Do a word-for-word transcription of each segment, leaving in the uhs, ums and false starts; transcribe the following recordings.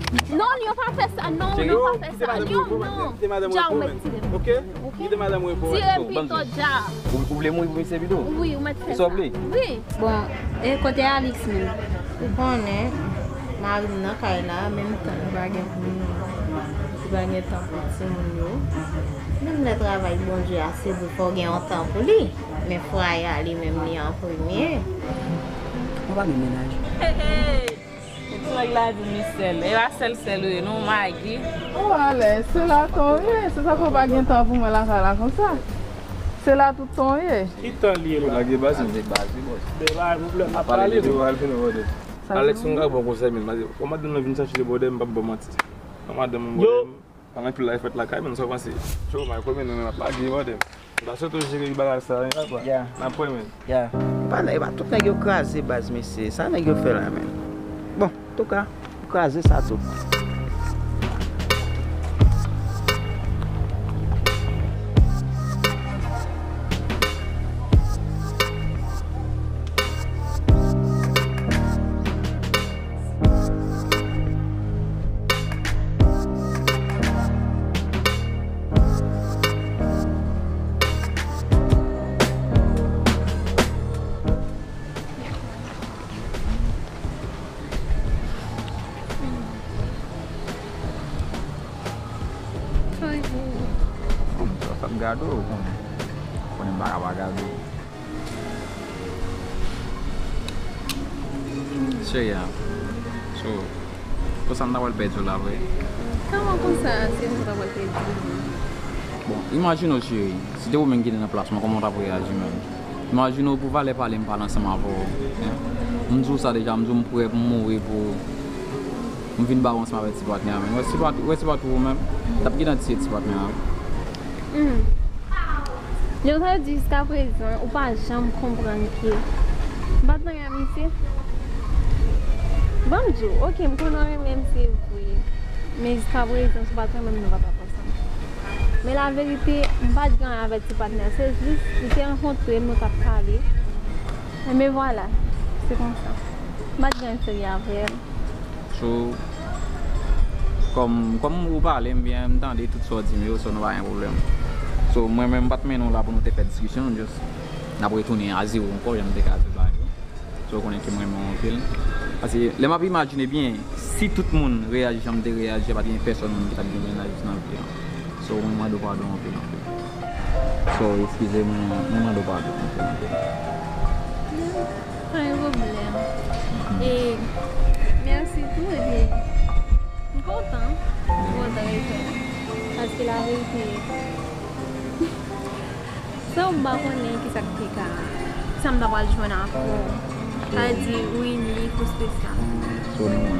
Non, yo pa fè sa, non, cheri, yo pa fè sa, non, non. Dja, ou mèt tire m. Ok? Kite madanm ou repo. Tire m pito, Dja. Ou, ou vle mouri pou misye pito? Wi, ou mèt fè sa. Sa w vle? Wi. Bon, e kote Alix menm? Ou konnen, mari m nan kay la, menm tan li pa gen pou nou, li pa gen tan pou timoun yo. Menm lè travay Bondye a, se vre, fò w gen yon tan pou li. Men fwaye a li menm, li an premye. Ou pa gen mennaj? Hey, hey. Ti nèg la di li sèl. E pa sèl sèl ou ye non, Magi. Ou alèz, se la tan w ye. Se sa fè w pa gen tan pou mwen lakay la konsa. Se la tout tan w ye. Ki tan li ye la? Lage baz, lage baz, wi, bòs. Men pa gen pwoblèm, n ap pale tou. Alex, m ka bon konsèy, men, kòm madanm nan vin chache bòdè, m p ap ba w manti. Kòm madanm mwen bòdè, m, pa gen anpil la fèt lakay, men sa w panse? Cho, m a konnen, men, m ap lage bòdè. Ba sot ou jere bagay sa, hein, papa. Yeah. N ap wè, men. Yeah. E pa, e pa tout nèg yo kraze baz, mesye. Sa nèg yo fè la, men. Bon, antouka, kraze sa tou. Sa w ap gade w konnen. Konnen m pa ka pa gade w. Cheri a. So, konsa m ta pral pèdi w la vre. Kòman konsa, se konsa w ta pral pèdi m? Bon, imajine w, cheri, si te ou menm ki te nan plas mwen, kòman w t ap reyaji menm? Imajine w pou valè pale m pale ansanm avè w, hein? M di w sa deja, m di w m prè pou m mouri pou ou. M vin ba w ansanm avèk ti patnè a menm. Wè si pa, wè si pa tou ou menm, t ap gentan tiye ti patnè a. Hmm. Donk, sa vle di, jiskaprezan, ou pa janm konprann ke m pa t nan misye? Ban m di w, oke, m konnen w renmen m, se vre. Men jiskaprezan, si w pa t renmen m, nou pa t ap ansanm. Men laverite, m pa t gen anyen avèk ti patnè a. Se jis, li te rankontre m, nou t ap pale. Men vwala, se konsa. M pa t gen anyen serye avè l. So, kòm, kòm ou pale m byen, m tande tout sa w di m yo, so nou pa gen pwoblèm. So, mwen menm, m pa t mennen w la pou nou te fè diskisyon, just, n ap retounen a zewo ankò, jan nou te ka di bagay yo. So, ou konnen ke m renmen w anpil. Paske, lè m ap imajine byen, si tout moun reyaji jan m te reyaji, pa t gen pèsòn moun ki t ap gen mennaj nan vi an. So, mwen mande w padon anpil, anpil. So, eskize mwen, mwen mande w padon anpil, anpil. Pa gen pwoblèm. E mèsi tou, epi m kontan. M kontan, epi, paske laverite, san m pa konnen kisa k te ka, sa m ta pral jwenn ankò. Sa vle di, wi, li tou espesyal. So, nou,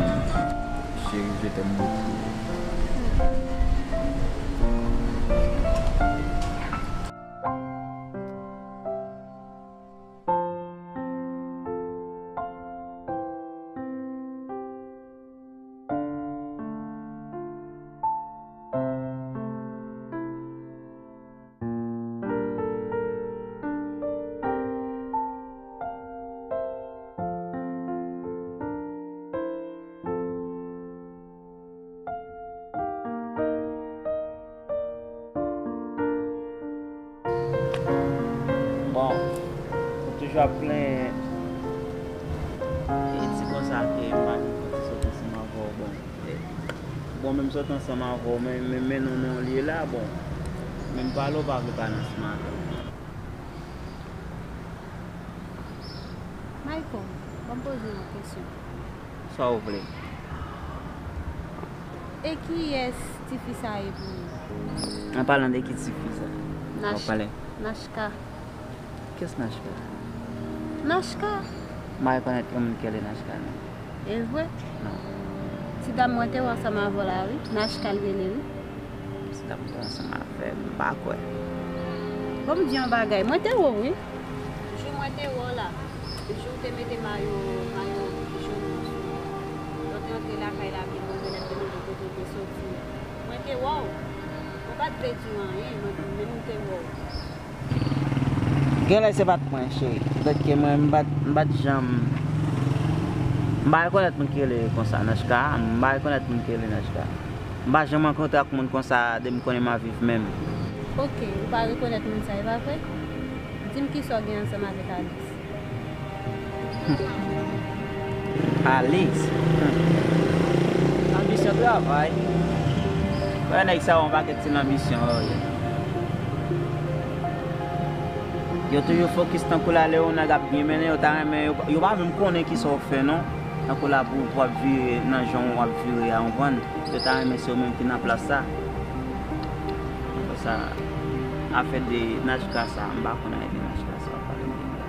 cheri, je t'aime beaucoup. Bon, ou toujou ap plenyen. E di konsa ke m pa gen kòb sot ansanm avè w, bon. E, bon, menm sot ansanm avè w, men, men, men nou, nou li la, bon. Menm pale w pa vle pale ansanm avè w. Michael, ban m poze w yon kesyon. Sa w vle? E kiyès tifi sa ye pou ou? An palan de ki tifi sa? W ap pale? Nachka. Kiyès Nachka? Nachka! M pa rekonèt yon moun ki rele Nachka, non. E vre? Non. Ti dam mwen te wè ansanm avè w la, wi. Nachka l rele, wi. Ti dam te ansanm avè m, m pa kwè. Bon, m di yon bagay. Mwen te wè w, wi. Jou mwen te wè w la, jou w te mete mayo, mayo jòn nan sou ou. Lè w te antre lakay la, vin mande nèg te mande kote w te soti a. Mwen te wè w. Mwen pa t vle di w anyen, mwen, men m te wè w. Genlè se pa t mwen, cheri. Petèt ke mwen, m pa t, m pa t janm, m M pa rekonèt moun ki rele konsa Nachka, m pa rekonèt moun ki rele Nachka. M pa janm rankontre ak moun konsa depi m konnen m ap viv menm. Ok, ou pa rekonèt moun sa, e pa vre? Di m kisa w gen ansanm avèk Alex. Alex? Hmm. Anbisyon travay. Wè nèg sa yo yon pakèt ti lanbisyon yo ye. Yo toujou fokis tankou la lè yon nèg ap byen mennen, yo ta renmen, yo, yo pa menm konnen kisa w fè non. Tankou la pou w ap vire nan jan w ap vire a, w konprann? Yo ta renmen se yo menm ki nan plas sa. Konsa, afè de Nachka sa, m pa konn anyen de Nachka sa, w ap pale m de li a.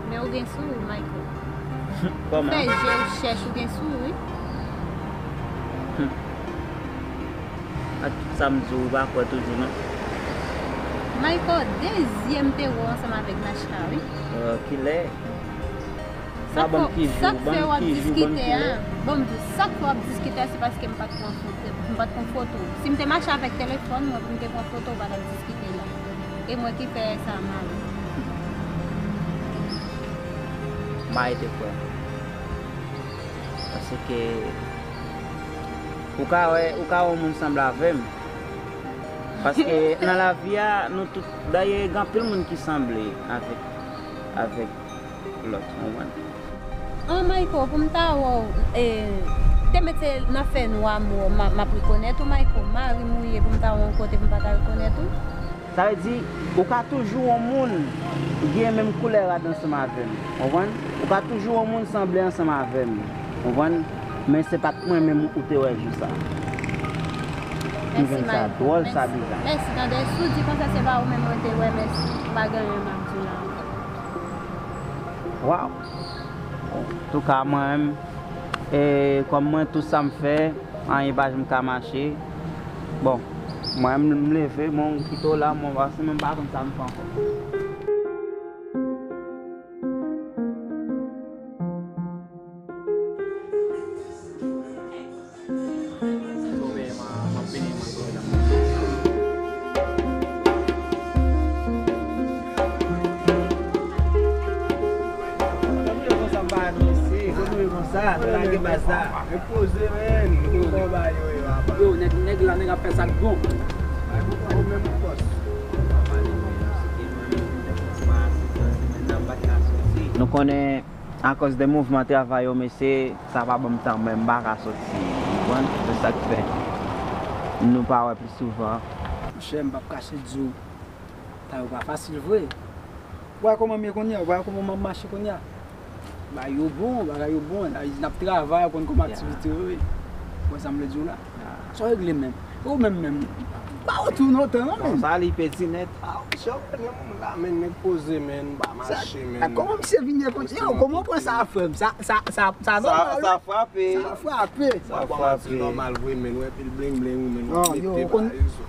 Men ou gen sou ou, Michael. Kòman? Fè je w chèch, ou gen sou ou, wi. Ak tout sa m di w, ou pa kwè toujou non. Michael, de zye m te wè w ansanm avèk Nachka, wi. Euh, kilè? Sa k fè, sa k fè w ap diskite a, bon, m di w, sa k fè w ap diskite a, se paske m pa t pran foto, m pa t pran foto. Si m te mache avèk telefòn mwen pou m te pran foto, w pa t ap diskite la. E mwen ki fè sa mal. M pa rete kwè. Paske ou ka wè, ou ka wè yon moun sanble avè m. Paske nan lavi a, nou tout, dayè, gen anpil moun ki sanble avèk, avèk lòt, w konprann? An, Michael, pou m ta wè w, e, te mete nan fè nwa m wè w, m ap rekonèt ou, Michael, mari m ou ye, pou m ta wè w yon kote pou m pa ta rekonèt ou. Sa vle di, ou ka toujou yon moun gen menm koulè rad ansanm avè m, w konprann? Ou ka toujou yon moun sanble ansanm avè m, w konprann? Men se pa t mwen menm ou te wè jou sa. M jwenn sa dwòl, sa biza. Mèsi, tande, si w di konsa se pa ou menm mwen te wè, mèsi. M pa gen anyen m ap di w la ankò. Waw! Antouka, mwen menm, e, kòm mwen, tout sa m fè, anyen pa janm ka mache. Bon, mwen menm, m leve, mwen kite w la, mwen pase, men m pa konn sa m fè ankò. Yo, nèg, nèg la, nèg ap fè sa k bon. Nou konnen Akòz de mouvman travay yo, mesye, sa pa ban m tan, men m pa ka soti, w konprann? Se sa k fè nou pa wè pi souvan. Monchè, m p ap kache di w, bagay yo pa fasil vre. W wè kòman m ye kounye a, w wè kòman m ap mache kounye a. Bagay yo bon, bagay yo bon, n ap travay, w konn kòman aktivite yo ye. W wè sa m vle di w la? Sa w regle menm? Ou menm menm. Ba ou tou non tan non menm. Sa li peti nèt. Ah, ou chè ou konnen moun la menm, nèg poze menm, pa mache menm. Kòman misye vin ye konsa? Yo, kòman ou pran sa frè m? Sa sa sa sa nòmal. Sa frape. Sa frape. Sa frape. Nòmal vre menm, wè pil bling bling ou menm. Non, yo, ou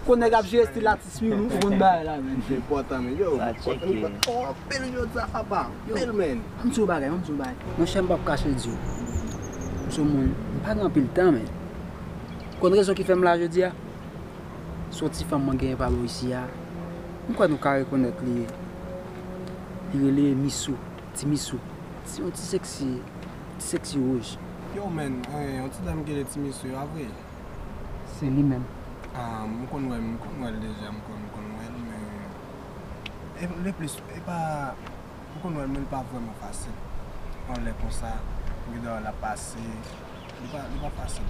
konn nèg ap jere stil atis wi, ou konn bagay la menm. Enpòtan menm, yo. Sa tcheke. Anpil jodi a papa. Anpil menm. Ban m di w bagay, ban m di w bagay. Monchè, m p ap kache di w. M se yon moun, m pa gen anpil tan menm. Konn rezon ki fè m la jodi a? Se yon ti fanm mwen genyen pa bò isi a. M kwè nou ka rekonèt li. Li rele Misou, Ti Misou. Se yon ti seksi, ti seksi wouj. Yo, menn, yon ti dam ki rele Ti Misou, e pa vre? Se li menm. Ah, m konn wè l, m konn wè l deja, m konn, m konn wè l, men e, le plis, e pa, m konn wè l, men l pa vrèman fasil. Yon lè konsa, m gen dwa wè l ap pase, Li pa, li pa fasil.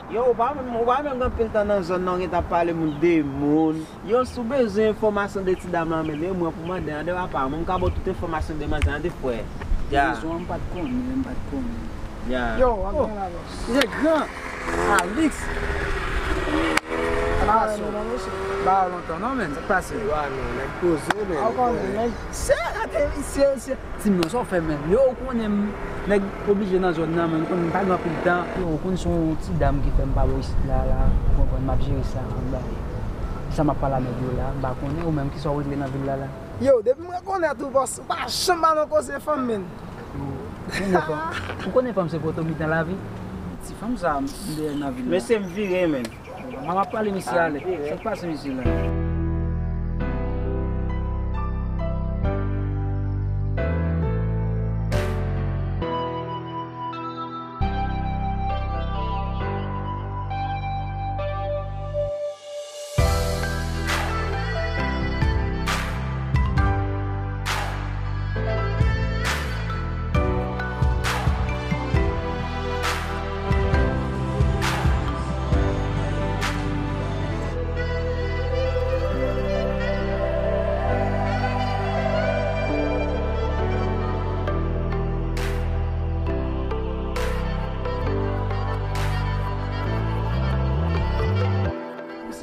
Yo, ou pa menm, ou pa menm gen anpil tan nan zòn nan, ou gentan ap pale moun de moun. Yo, si w bezwen enfòmasyon de ti dam lan, men e mwen pou mande, an de papa, mwen m ka ba w tout enfòmasyon de manzè, an de frè. Ya. Rezon an, m pa t konnen, m pa t konnen. Ya. Yo, w ap gen la, bòs. Se gran Alix. Sa k pase w? Ba yo lontan non, menn, sa k pase? Wa non, nèg poze, menn. Aw konnen, nèg. Se, se, se. Ti m nan sa w fè menm? Yo, ou konnen m, nèg oblije nan zòn nan, men ou konnen m pa gen anpil tan. Yo, ou konn se yon ti dam ki fè m pa bò isit la, la, ou konprann, m ap jere sa, m ap bay. Sa m ap pale a nèg yo la, m pa konnen, ou menm kisa w regle nan vil la, la? Yo, depi m rekonèt ou, bòs, ou pa janm ba m yon koze fanm, menn. Ou konnen fanm, ou konnen fanm se poto mitan lavi? Ti fanm sa, m dèyè nan vil la. Mesye, m vire, menn. M ap pale misye ale. Sa k pase misye la?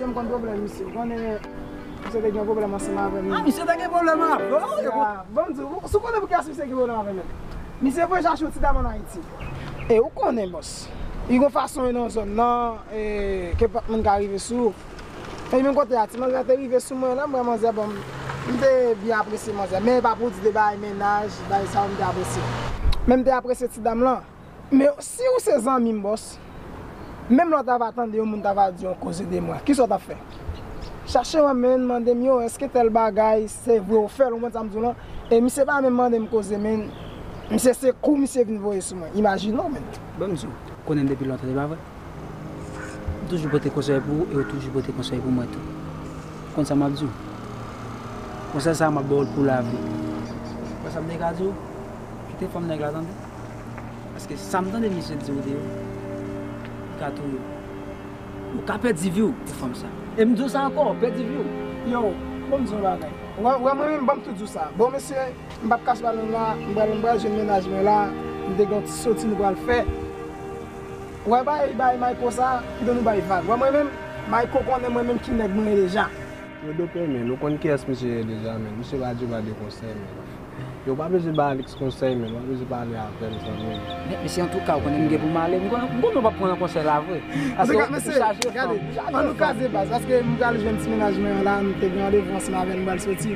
M konn pwoblèm misye. Ou konnen, misye te gen pwoblèm ansanm avè m. Ah, misye te gen pwoblèm avè w? Ah, bon, m di w, si w konnen pou kiyès misye gen pwoblèm avè m menm. Misye voye chache yon ti dam ann Ayiti. E ou konnen, bòs. Li gon fason e nan zòn nan, e, ke pa t moun ka rive sou ou. E menm kote a, ti manzè te rive sou mwen la, m wè manzè, bon, m te byen apresye manzè. Men e pa pou di de bagay mennaj, bagay sa yo m te apresye. Men m te apresye ti dam lan. Men si ou se zanmi m, bòs, menm lè w ta va tande yon moun ta va di yon koze de mwen, kisa w t ap fè? Chache wè m, men mande m, yo, èske tèl bagay, se vre ou fè l, ou konprann sa m di w lan? E misye pa menm mande m koze, men misye se kou misye vin voye sou mwen. Imajine w, men. Ban m di w, konnen m depi lontan, se pa vre? M toujou pote konsèy pou ou e ou toujou pote konsèy pou mwen tou. Konn sa m ap di w? Konsèy sa a, m ap ba w l pou lavi. Ou wè sa m te ka di w? Kite fanm nèg la, tande. Paske sa m tande misye di w de yo, li ka touye w. Ou ka pèdi vi w pou fanm sa. E m di w sa ankò, pèdi vi w. Yo, bon, m di w yon bagay. Wè, wè, mwen menm, ban m tou di w sa. Bon, mesye, m p ap kache ba nou la, m pral, m pral jwenn mennaj mwen la, m te gen yon ti soti nou pral fè. Wè, bay, bay Mayko sa, kite nou bay vag. Wè, mwen menm, Mayko konnen mwen menm ki nèg mwen ye deja. Yo dope, men, nou konn kiyès misye ye deja, men. Misye pa di yo pa de konsèy, men. Yo pa bezwen ba Alex konsèy, men. Yo pa bezwen pale avè l, zanmi. Men, mesye, antouka, ou konnen m gen pou m ale. M konnen, m konnen w p ap pran nan konsèy la vre. Paske ou chaje fanm, ou chaje fanm. Antouka, mesye, gade, an nou kraze baz, paske m pral jwenn ti mennaj mwen an la, m te gen randevou ansanm avè l, m pral soti.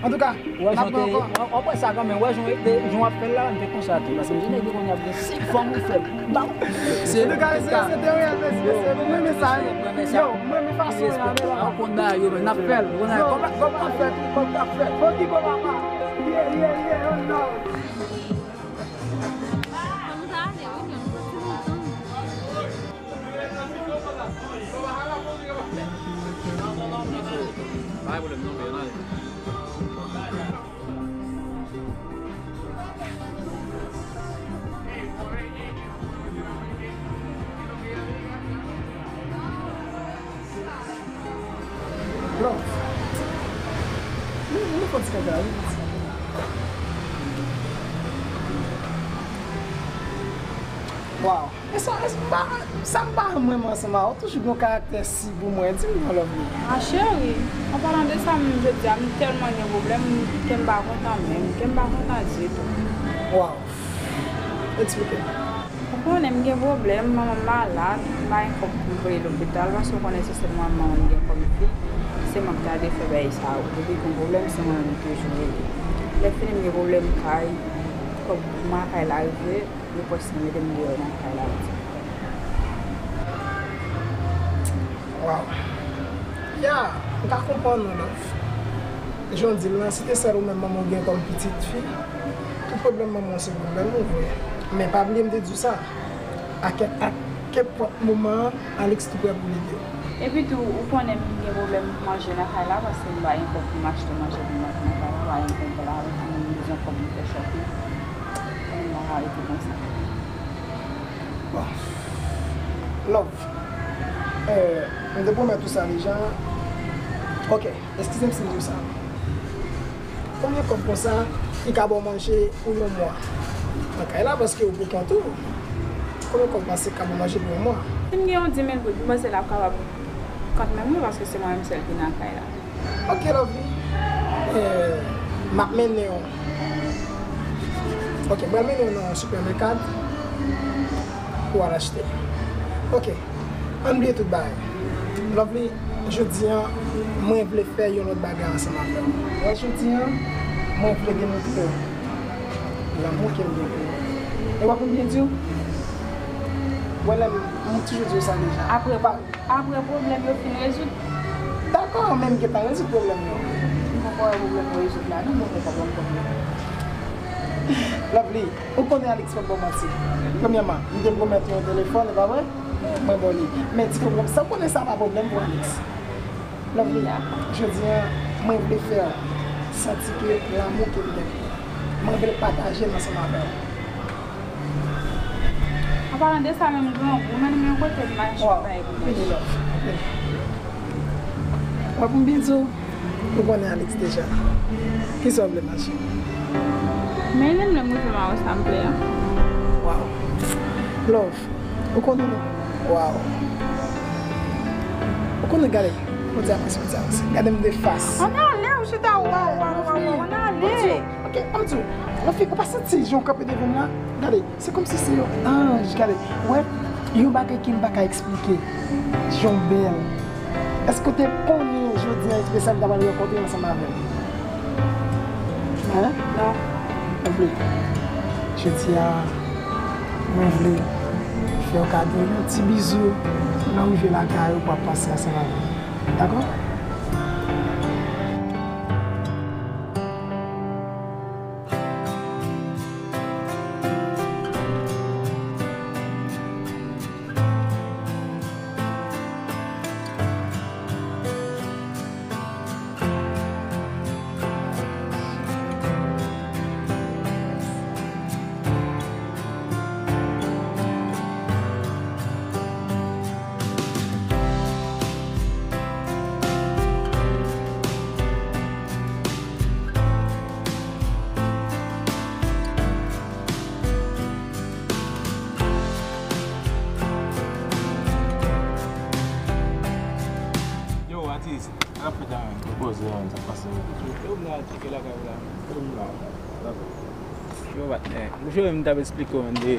Antouka, n ap pran ankò. Ou wè jan w ap wè sa kanmenm, ou wè jan w ap fè l la, m te konsa tou. Paske m di nèg yo kounye a ap gen senk fanm ou fè. Ba w. Se antouka, mesye, se te reyèl, mesye, mesye, mwen renmen sa, wi. Yo, mwen renmen fason w la, men la. Ou konn bagay yo, men n ap fè l. Ou konn bagay, kòb la, kòb la ap fèt, wi, kòb la ap fèt. Fò ki kòb apa. Yeah, yeah, yeah, oh no. Ann ale, wi, men nou pati lontan. Pa gen pwoblèm non, men ann ale. Love. Nou, nou fè ti kaka, wi. Wow. E sa, e sa, m pa, sa m pa renmen ansanm avè w, toujou gen yon karaktè si pou mwen. Di m non, Lovely. Ma chérie, an palan de sa menm, jodi a, m tèlman gen pwoblèm, kè m pa kontan menm, kè m pa kontan ditou. Wow. Eksplike m. Ou konnen m gen pwoblèm, manman m malad, m pa gen kòb pou m voye lopital, paske ou konnen se sèl manman m gen kòm fi, se mwen k ta dwe fè bagay sa yo. Depi gen pwoblèm, se mwen menm ki toujou rele. Lè fini m gen pwoblèm kay, kòb pou m al kay la rive, yo prèske mete m deyò nan kay la tou. Wow. Ya, m ka konprann ou, love. Jan w di l lan, si te sèl ou menm manman w gen kòm pitit fi, tout pwoblèm manman w se pwoblèm ou vre. Men pa bliye m te di w sa, a kèk, a kenpòt moman, Alex tou prè pou l ede w. Epi tou, ou konnen m gen pwoblèm pou manje nan kay la, paske m pa gen kòb pou m achte manje pou m manje nan kay la, m pa gen kòb la, avèk fanmi m bezwen kòb pou m fè shopping. Konnen m pa ka rete konsa. Bon. Love. Eh, m te pwomèt ou sa deja. Ok, eskize m si m di w sa. Konbyen kòb konsa ki ka ba w manje pou yon mwa nan kay la, paske ou pou kont ou? Konbyen kòb panse ki ka ba w manje pou yon mwa? Si m gen yon dis mil goud, m panse l ap kapab kont menm wi, paske se mwen menm sèl ki nan kay la. Ok, Lovely. Eh, m ap mennen w. Ok, m pral mennen w nan yon sipèmèka pou w al achte. Ok, ann bliye tout bagay. Lovely, jodi a, mwen vle fè yon lòt bagay ansanm avè w. Wè, jodi a, mwen vle demontre w lanmou ke m gen pou ou. E w ap byen di w? Wè, lè m, m toujou di w sa deja. Apre pa Apre pwoblèm yo fin rezoud. Dakò, men m gentan rezoud pwoblèm yo. M poko wè pwoblèm yo rezoud la, non, m poko konprann pwoblèm yo. Lovely, ou konnen Alex pap ba w manti. Premyèman, m te pwomèt ou yon telefòn, e pa vre? Mwen ba w li. Men ti pwoblèm, sa w konnen sa pa pwoblèm pou Alex. Lovely, jodi a, mwen vle fè w santi ke lanmou ke m gen pou ou, mwen vle pataje l ansanm avè w. An palan de sa menm, grangou, mennen m yon kote m al achte yon bagay pou manje. Vini, love. Vini. Wè, pou m byen di w, ou konnen Alex deja. Kisa w vle m achte? Mennen m lè m rive m a wè sa m vle a. Wow. Love, ou konnen nou. Wow. Ou konnen, gade. Podyabos, podyabos. Gade m de fas. Ann ale, ou chita, waw, waw, waw, waw, ann ale. Ok, ann di w. Lanfi, ou pa santi jan w kanpe devan m la? Gade, se kòmsi se yon anj, gade. Ou wè, yon bagay ke m pa ka eksplike. Jan w bèl. Èske w te konnen jodi a espesyal m ta pral rankontre ansanm avè w? Hein? Non. Mwen vle. Jodi a, mwen vle fè w kado yon ti bizou. Lè w rive lakay ou, w ap panse ansanm avè m. Dakò? Yo, atis, sa k ap fèt la, menn? Poze, menn, sa k pase, menn? Yo, m la tcheke lakay ou la. Yo, m la. Yo, patnè. Mouche, m t ap esplike w, menn, de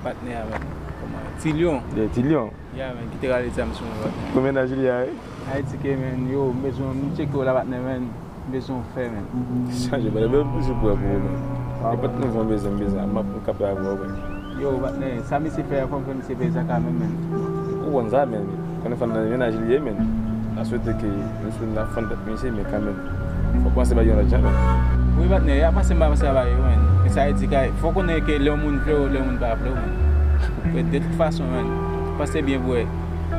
patnè a, menn. Kòman? Ti Lyon. De Ti Lyon. Ya, menn, ki te rale zam sou mwen, patnè. Pou mennaj li a, wi. Ayiti ke, menn, yo, m bezwen, m tcheke w la, patnè, menn. M bezwen w fè, menn. Chanje, patnè, men m toujou prè pou ou, menn. Nenpòt nouvo m bezwen, m bezwen, m ap, m kanpe avè w, menn. Yo, patnè, sa misye fè a, fò m fè misye peye sa kanmenm, menn. Ou konn sa, menn. Konnen fanm nan mennaj li ye, menn. M ta swete ke nou sou n ap fann tèt misye, men kanmenm. Fòk panse bay yon lòt jan, menn. Wi, patnè, y ap panse m pa panse bay yo, menn. Men sa vle di, kay, fò w konnen ke lè yon moun vle w, lè yon moun pa vle w, menn. Men de tout fason, menn, panse byen pou wè.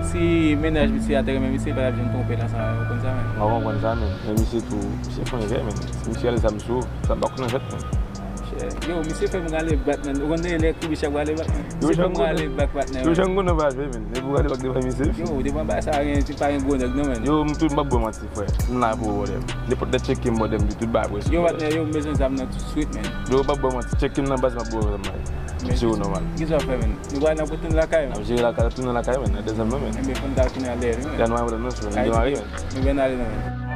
Si mennaj misye a te renmen misye, pa t ap janm twonpe l ansanm avè w, ou konn sa, menn. Mwen konprann sa, menn. Men misye tou, misye fè yon erè, menn. Si misye al zam sou ou, sa pa konn fèt, menn. Yo, misye fè m rale bak, menn. Ou konn lè kribichak rale bak, menn. Misye fè m rale bak, patnè, menn. Yo, jan konnen w pa jwe, menn. Depi w rale bak devan misye. Yo, devan bagay sa, gen, pa gen gwo nèg, non, menn. Yo, m tou, m p ap ba w manti, frè. M la pou ou, brother. Nenpòt lè tcheke m, brother, m di tout bagay presi. Yo, patnè, yo, m bezwen zam nan tout swit, menn. Yo, m p ap ba w manti. Tcheke m nan baz, m ap ba w zam nan. Tcheke w nòmal. Kisa w fè, menn? Nou pral nan pou tounen lakay, menn. N ap jere lakay, tounen lakay, menn. Nan de zam nan, menn. Enben, fò n ta tounen a lè, wi, menn. Lè nou a menn, nou demare, menn. Nou byen ale, non, menn.